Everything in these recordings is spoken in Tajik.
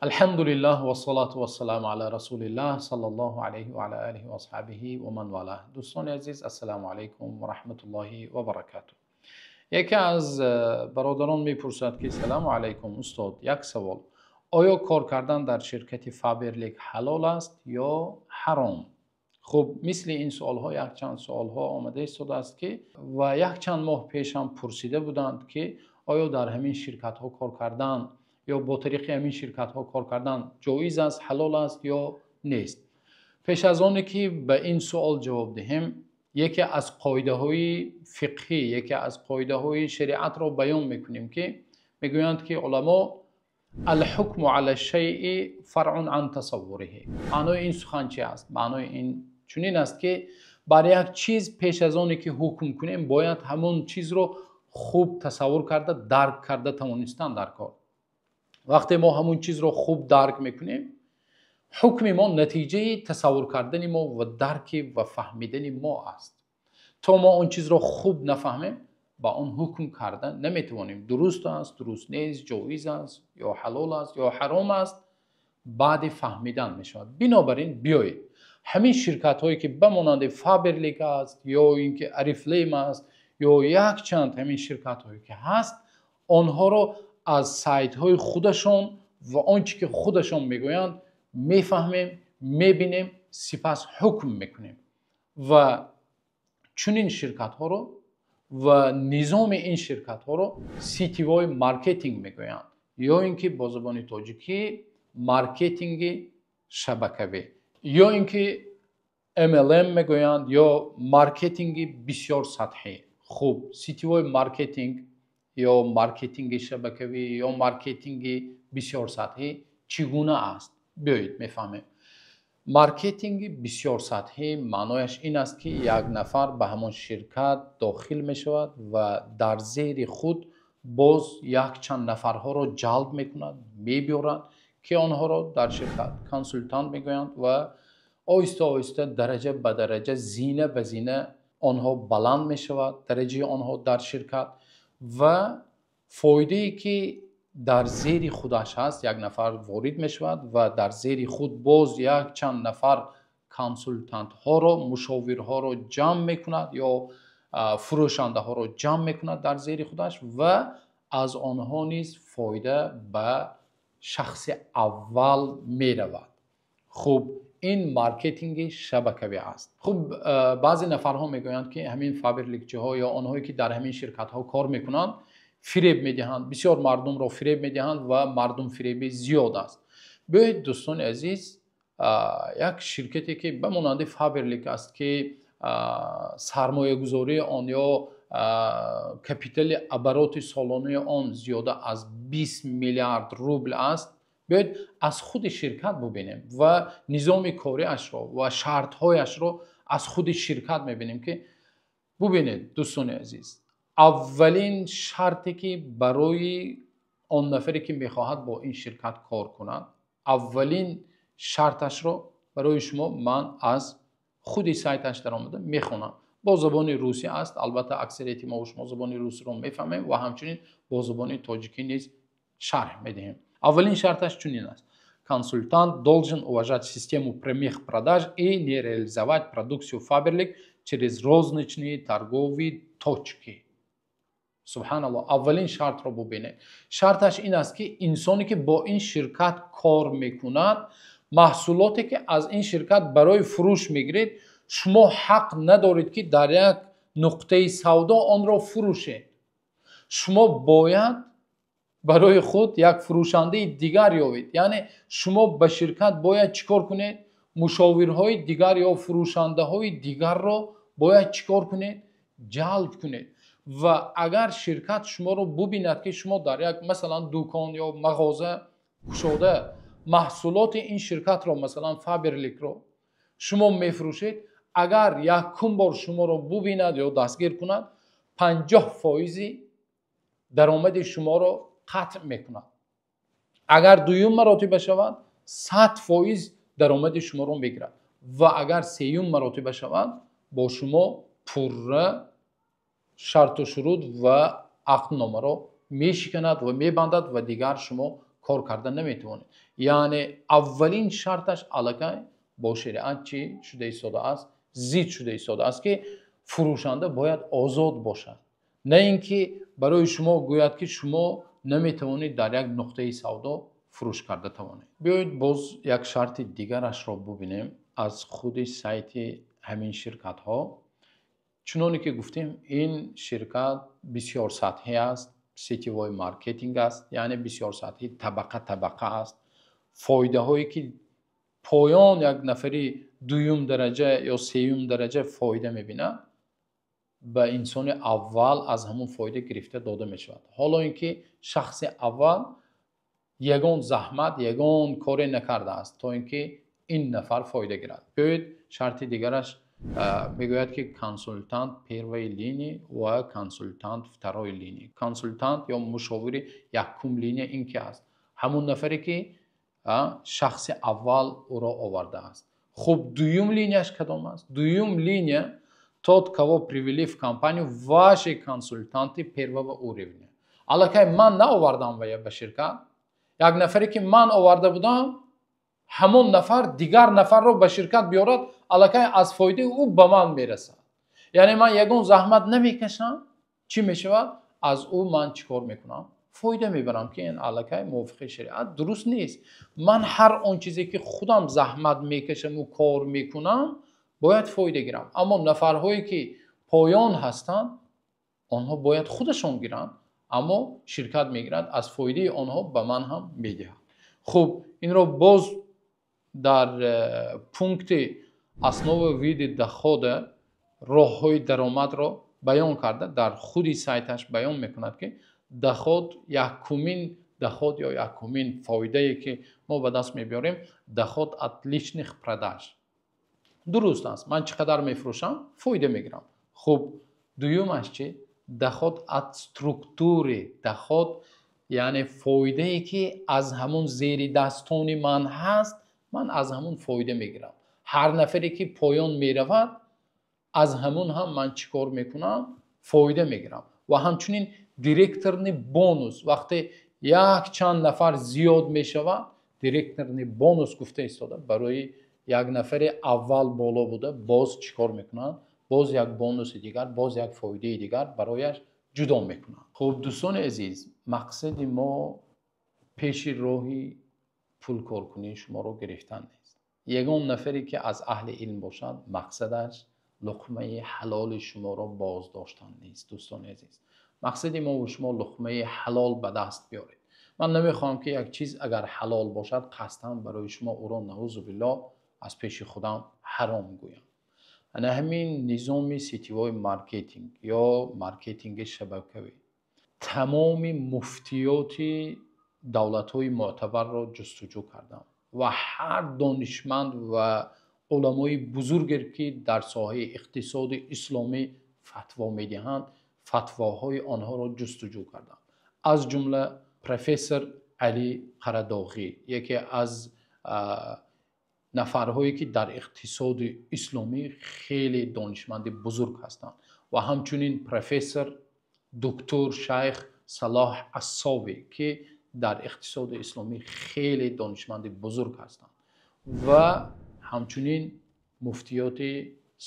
Алҳамдулиллаҳ вассалату вассаламу ала расулиллаҳ саллаллоҳу алайҳи ва ала олиҳи ва асҳобиҳи ва ман валаҳ. Дӯстони азиз, ассалому алайкум ва раҳматуллоҳи ва баракатуҳ. Яке аз бародарон мепурсад, ки салому алайкум устод, як савол: оё кор кардан дар ширкати Фаберлик ҳалол аст ё ҳаром? Хуб, мисли ин саволҳо якчанд саволҳо омада истодааст, ки ва якчанд моҳ пеш ҳам пурсида буданд, ки оё дар ҳамин ширкатҳо кор кардан ё бо тариқи ҳамин ширкатҳо кор кардан ҷоиз аст, ҳалол аст ё нест. Пеш аз оне ки ба ин савол ҷавоб диҳем, яке аз қоидаҳои фиқҳӣ, яке аз қоидаҳои шариатро баён мекунем, ки мегӯянд, ки уламо: الحكم على الشيء فرع عن تصوره. Маънои ин сухан чи аст? Маънои ин чунин аст, ки бар як чиз пеш аз оне ки ҳукм кунем, бояд ҳамон чизро хуб тасаввур карда, дарк карда тавонистан дар кор. Вақте мо ҳамон чизро хуб дарк мекунем, ҳукми мо натиҷаи тасаввур кардани мо ва дарки ва фаҳмидани мо аст. То мо он чизро хуб нафаҳмем, ба он ҳукм карда наметавонем. Дуруст аст, дуруст нест, ҷоиз аст ё ҳалол аст ё ҳаром аст, баъди фаҳмидан мешавад. Бинобар ин биёед ҳамин ширкатҳое, ки ба монанди Фаберлик аст ё ин ки Орифлейм аст ё якчанд ҳамин ширкатҳое ки ҳаст, онҳоро аз сайтҳои худашон ва он чӣ ки худашон мегӯянд мефаҳмем, мебинем, сипас ҳукм мекунем. Ва чунин ширкатҳоро ва низоми ин ширкатҳоро сетевой маркетинг мегӯянд ё ин ки бо забони тоҷикӣ маркетинги шабакавӣ, ё ин ки MLM мегӯянд, ё маркетинги бисёр сатҳӣ. Хуб, сетевой маркетинг ё маркетинги шабакавӣ ё маркетинги бисёр сатҳӣ чӣ гуна аст? Биёед мефаҳмем. Маркетинги бисёр сатҳӣ маънояш ин аст, ки як нафар ба ҳамон ширкат дохил мешавад ва дар зери худ боз якчанд нафарҳоро ҷалб мекунад, мебиёрад, ки онҳоро дар ширкат консултант мегӯянд, ва оҳиста оҳиста, дараҷа ба дараҷа, зина ба зина онҳо баланд мешавад дараҷаи онҳо дар ширкат ва фоидае ки дар зери худаш ҳаст. Як нафар ворид мешавад ва дар зери худ боз якчанд нафар консултантҳоро, мушовирҳоро ҷамъ мекунад ё фурӯшандаҳоро ҷамъ мекунад дар зери худаш ва аз онҳо низ фоида ба шахси аввал меравад. Хуб, ин маркетинги шабакавӣ аст. Хуб, баъзе нафарҳо мегӯянд, ки ҳамин фаберликчиҳо ё онҳое ки дар ҳамин ширкатҳо кор мекунанд, фиреб медиҳанд, бисёр мардумро фиреб медиҳанд ва мардумфиребӣ зиёд аст. Биёед, дӯстони азиз, як ширкате ки ба монанди Фаберлик аст, ки сармоягузории он ё капитали обороти солонаи он зиёда аз 20 миллиард рубл аст, биёед аз худи ширкат бубинем ва низоми кориашро ва шартҳояшро аз худи ширкат мебинем. Ки бубинед, дӯстони азиз, аввалин шарте ки барои он нафаре ки мехоҳад бо ин ширкат кор кунад, аввалин шарташро барои шумо ман аз худи сайташ даромада мехонам. Бо забони русӣ аст, албатта аксарияти мо шумо забони русиро мефаҳмем, ва ҳамчунин бо забони тоҷикӣ низ шарҳ медиҳем. Аввалин шарташ чунин аст: консультант должен уважать систему прямых продаж и не реализовать продукцию Faberlic через розничные торговые точки. Субҳаналлоҳ! Аввалин шартро бубинед. Шарташ ин аст, ки инсоне ки бо ин ширкат кор мекунад, маҳсулоте ки аз ин ширкат барои фурӯш мегиред, шумо ҳақ надоред, ки дар як нуқтаи савдо онро фурӯшед. Шумо бояд барои худ як фурӯшандаи дигар ёбед. Яъне шумо ба ширкат бояд чӣ кор кунед? Мушовирҳои дигар ё фурӯшандаҳои дигарро бояд чӣ кор кунед? Ҷалб кунед. Ва агар ширкат шуморо бубинад, ки шумо дар як, масалан, дукон ё мағоза кушода маҳсулоти ин ширкатро, масалан Фаберликро, шумо мефурӯшед, агар якум бор шуморо бубинад ё дастгир кунад, 50 фоизи даромади шуморо қатъ мекунад. Агар дуюм маротиба шавад, 100% даромади шуморо мегирад ва агар сеюм маротиба шавад, бо шумо пурра шарту шурут ва ақдномаро мешиканад ва мебандад ва дигар шумо кор карда наметавонед. Яъне аввалин шарташ аллакай бо шариат чӣ шуда истодааст? Зид шуда истодааст, ки фурӯшанда бояд озод бошад, на ин ки барои шумо гӯяд, ки шумо наметавонед дар як нуқтаи савдо фурӯш карда тавонед. Биёед, боз як шарти дигарашро бубинем аз худи сайти ҳамин ширкатҳо. Чуноне ки гуфтем, ин ширкат бисёр сатҳӣ аст, сетевой маркетинг аст, яъне бисёр сатҳӣ, табақа табақа аст. Фоидаҳое ки поён як нафари дуюм дараҷа ё сеюм дараҷа фоида мебинад, ба инсони аввал аз ҳамон фоида гирифта дода мешавад, ҳоло ин ки шахси аввал ягон заҳмат, ягон коре накардааст, то ин ки ин нафар фоида гирад. Биёед, шарти дигараш мегӯяд, ки консультант первой линии ва консультант второй линии. Консультант ё мушовири якум линия ин ки аст? Ҳамон нафаре ки шахси аввал ӯро овардааст. Хуб, дуюм линияш кадом аст? Дуюм линия — тот, кого привели в компанию ваши консультанты первого уровня. Аллакай ман наовардам вая ба ширкат. Як нафаре ки ман оварда будам, ҳамон нафар дигар нафарро ба ширкат биёрад, аллакай аз фоидаи ӯ ба ман мерасад. Яъне ман ягон заҳмат намекашам. Чӣ мешавад? Аз ӯ ман чӣ кор мекунам? Фоида мебарам, ки ин аллакай мувофиқи шариат дуруст нест. Ман ҳар он чизе ки худам заҳмат мекашаму кор мекунам, бояд фоида гирам. Аммо нафарҳое ки поён ҳастанд, онҳо бояд худашон гиранд, аммо ширкат мегирад, аз фоидаи онҳо ба ман ҳам медиҳад. Хуб, инро боз дар пункти основа види дохода роҳҳои даромадро баён карда, дар худи сайташ баён мекунад, ки доход, якумин доход ё якумин фоидае ки мо ба даст мебиёрем, доход от личных продаж. Дуруст аст, ман чӣ қадар мефурӯшам, фоида мегирам. Хуб, дуюмаш чи? Доход от структуры доход, яъне фоидае ки аз ҳамон зери дастони ман ҳаст, ман аз ҳамон фоида мегирам. Ҳар нафаре ки поён меравад, аз ҳамон ҳам ман чӣ кор мекунам? Фоида мегирам. Ва ҳамчунин директорный бонус. Вақте якчанд нафар зиёд мешавад, директорный бонус гуфта истода, барои як нафари аввал боло буда, боз чӣ кор мекунанд? Боз як бонуси дигар, боз як фоидаи дигар барояш ҷудо мекунанд. Хуб, дӯстони азиз, мақсади мо пеши роҳи пулкоркунии шуморо гирифтан нест. Ягон нафаре ки аз аҳли илм бошад, мақсадаш луқмаи ҳалоли шуморо боздоштан нест. Дӯстони азиз, мақсади мо ва шумо луқмаи ҳалол ба даст биёред. Ман намехоҳам, ки як чиз агар ҳалол бошад, қасдан барои шумо ӯро, наузу биллоҳ, аз пеши худам ҳаром гӯям. Ана ҳамин низоми сетевой маркетинг ё маркетинги шабакавӣ, тамоми муфтиёти давлатҳои мӯътабарро ҷустуҷӯ кардам ва ҳар донишманд ва уламои бузурге ки дар соҳаи иқтисоди исломӣ фатво медиҳанд, фатвоҳои онҳоро ҷустуҷӯ кардам. Аз ҷумла профессор Али Қарадоғӣ, яке аз нафарҳое ки дар иқтисоди исломӣ хеле донишманди бузург ҳастанд, ва ҳамчунин профессор доктор шайх Салоҳ Ассовӣ, ки дар иқтисоди исломӣ хеле донишманди бузург ҳастанд, ва ҳамчунин муфтиёти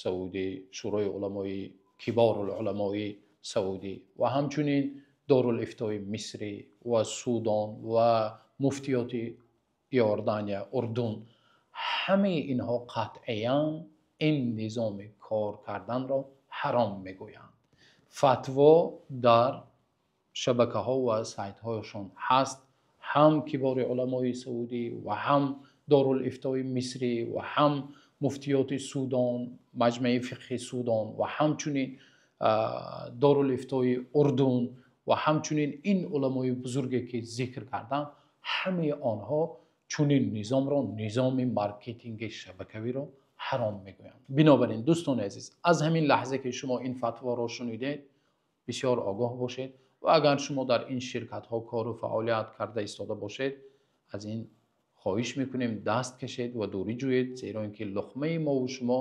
Саудӣ, Шӯрои уламои киборул-уламои Саудӣ, ва ҳамчунин Дорулифтои Мисрӣ ва Судон ва муфтиёти Иордания, Урдун. Ҳамаи инҳо қатъиян ин низоми кор карданро ҳаром мегӯянд. Фатво дар шабакаҳо ва сайтҳояшон ҳаст. Ҳам кибори уламои Саудӣ ва ҳам Дорулифтои Мисрӣ ва ҳам муфтиёти Судон, Маҷмаи фиқҳи Судон, ва ҳамчунин Дорулифтои Урдун, ва ҳамчунин ин уламои бузурге ки зикр кардам, ҳамаи онҳо чунин низомро, низоми маркетинги шабакавиро ҳаром мегӯянд. Бинобар ин, дӯстони азиз, аз ҳамин лаҳза ки шумо ин фатворо шунидед, бисёр огоҳ бошед. Ва агар шумо дар ин ширкатҳо кору фаъолият карда истода бошед, аз ин хоҳиш мекунем, даст кашед ва дурӣ ҷӯед, зеро ин ки луқмаи мову шумо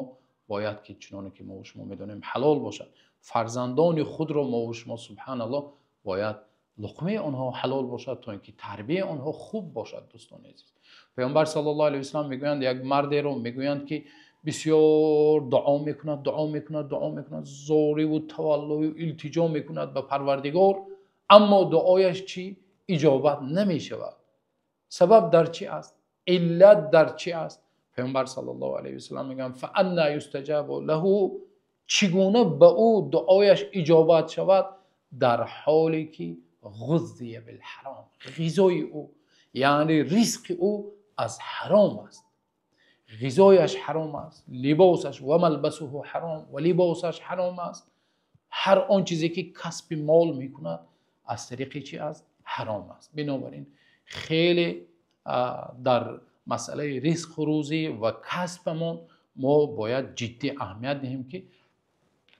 бояд ки, чуноне ки мову шумо медонем, ҳалол бошад. Фарзандони худро мову шумо, субҳаналлоҳ, бояд луқмаи онҳо ҳалол бошад, то инки тарбияи онҳо хуб бошад. Дӯстони азиз, Паёмбар саллаллоҳу алайҳи васаллам мегӯянд, як мардеро мегӯянд, ки бисёр дуо мекунад, дуо мекунад, дуо мекунад, зорӣ ва тавалло ва илтиҷо мекунад ба Парвардигор, аммо дуояш чӣ? Иҷобат намешавад. Сабаб дар чӣ аст? Иллат дар чӣ аст? Паёмбар саллаллоҳу алайҳи васаллам мегӯянд: فأنى يستجاب له. Чӣ гуна ба ӯ дуояш иҷобат шавад, дар ҳоле ки غذي بالحرام, ғизои ӯ, яъне ризқи ӯ аз ҳаром аст, ғизояш ҳаром аст, либосаш وملبسه حرام ва либосаш ҳаром аст. Ҳар он чизе ки касби мол мекунад, аз тариқи чӣ аст? Ҳаром аст. Бинобар ин хеле дар масъалаи ризқу рӯзӣ ва касбамон мо бояд ҷиддӣ аҳамият диҳем, ки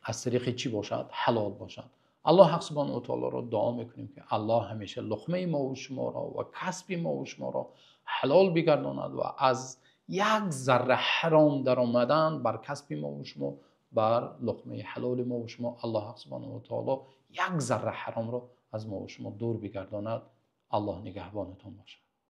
аз тариқи чӣ бошад? Ҳалол бошад. Аллоҳ ҳақ субҳонаҳу ва таолоро дуо мекунем, ки Аллоҳ ҳамеша луқмаи мо ва шуморо ва касби мо ва шуморо ҳалол бигардонад ва аз як зарра ҳаром даромадан бар касби мо ва шумо, бар луқмаи ҳалоли мо ва шумо, Аллоҳ субҳонаҳу ва таоло як зарра ҳаромро аз мо ва шумо дур бигардонад. Аллоҳ нигаҳбонатон бошад.